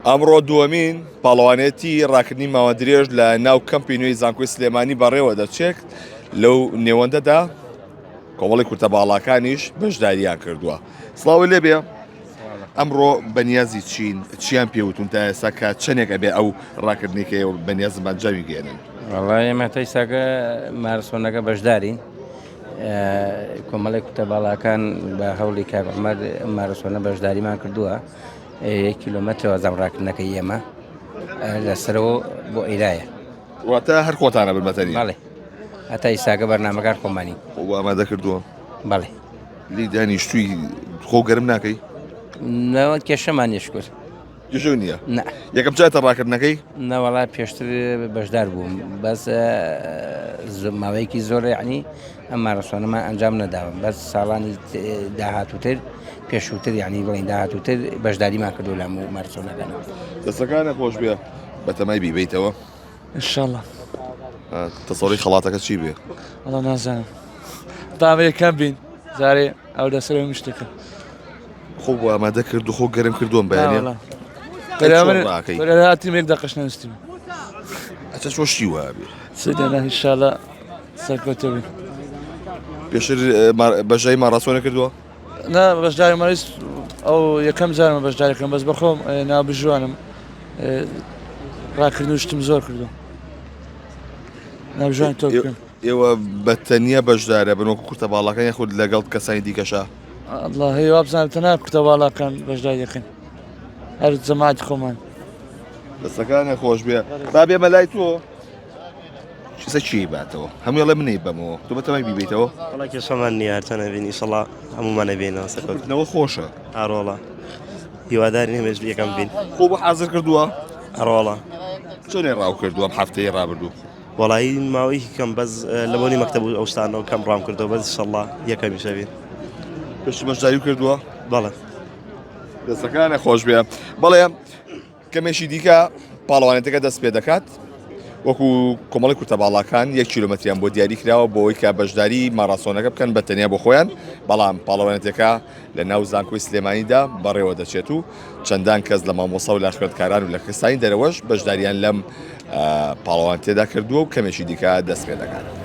ئەمڕۆ دووەمین پاڵەوانێتی ڕاکردنی ماوە درێژ لە ناو کەمپی نوێی زانکۆی سلێمانی بەڕێوە دەچێت لەو نێوەندەدا کۆمەڵی کورتە باڵاکانیش بەشداریان کردووە سڵاو لێبێ ئەمڕۆ بەنیازی چین چیان پێوتون تا ئێستا کە چەندێک ئەبێ ئەو ڕاکردنێکەیە و بەنیازم ئەنجامی گەێنن وەڵا ئێمە تا ئێستاکە مارسۆنەکە بەشدارین کۆمەڵێک کوتە باڵاکان بە هەوڵی کاک عومەر مارسۆنە بەشداریمان کردووە یەک کیلۆمەترە وازام ڕاکردنەکەی ئێمە لەسەرەوە بۆ ئیرایە واتە هەر خۆتانە بن بەتەنیا بەڵێ هەتا ئیساکە بەرنامەکان خۆمانی خۆ ئامادە کردووە بەڵێ لی دانیشتووی خۆ گەرم ناکەی نەوە کێشەمان نیشکرد کێشە نییە نا یەکەم جارتە ڕاکردنەکەی نەوەڵا پێشتر بەشدار بووم بەس ماوەیەکی زۆر یعنی ئەم مارەسۆنەمان ئەنجام نەداوە بەس ساڵانی داهاتووتر پێشووتر یعنی بڵین داهاتووتر بەشداریمان کردو لە هەموو مارەسۆنەکان. دەستەکانت خۆش بێ بەتەمای بیبەیتەوە؟ انشاللە. تەسەوری خەڵاتەکە چی بێ؟ وەڵا نازانم با یەکەم بین جارێ ئەو لەسەر مشتەکە. خۆ بۆ ئامادە کرد و خۆ گەرم کردووم بەیانە. هاتیم یەک دەقەش نەویستیم. ئەچە چۆ شتی وابێ؟ سەدەنا انشاللە سەرکەوتوو بین. پێشتر بەشداری ماڕاسۆنە کردووە؟ نا بەشداری ماریس ئەو یەکەم جارمە بەشداریکەم بەس بەخۆم ناوبژیوانم ڕاکردن و شتم زۆر کردو ناوبژیوان تۆ بکەم. ئێوە بە تەنیا بەشدارە بن وەکو کورتە باڵاکان یاخود لەگەڵ کەسانی دیکەشا؟ اللهی وابزانم تەنها کورتە باڵاکان بەشداری دەکەن هەر جەماعەتی خۆمان. دەستەکانت خۆش بێ با بێمە لای تۆ. ئێستا کێی باتەوە هەمووی ئەڵێ منەی بەمەوە تۆ بەتەمای بیبەیتەوە وەڵا کێشەمان نییە هەرچەند ئەبین ئیشەڵا هەموومان ئەبینەوە سەرکەوتن بردنەوە خۆشە ئاڕۆڵا هیوادارین هەمێش یەکەم بین خۆ بۆ حازر کردووە ئەڕۆڵا چۆنێ ڕاو کردووە ئەم هەفتەی ڕابردوو وەڵایی ماوەیەکی کەم بەس لە بۆنی مەکتەب و ئەو شتانەوە کەم ڕام کردەوە بەس ئیشەڵا یەکەمیش ئەبین پێشتر بەشداری کردووە بەڵێ دەستەکانە خۆش بێ بەڵێ کەمێکی دیکە پاڵەوانێتەکە دەست پێ دەکات وەکو کۆمەڵی کورتە باڵاکان یەک کیلۆمەتریان بۆ دیاری کراوە بۆ ئەوەی کە بەشداری ماڕاسۆنەکە بکەن بە تەنیا بۆ خۆیان بەڵام پاڵەوانێتەکە لە ناو زانکۆی سلێمانیدا بەڕێوە دەچێت و چەندان کەس لە مامۆسا و لە خوێندکاران و لە کەسانی دەرەوەش بەشداریان لەم پاڵەوانێتیەدا کردووە و کەمێکی دیکە دەست پێ دەکات.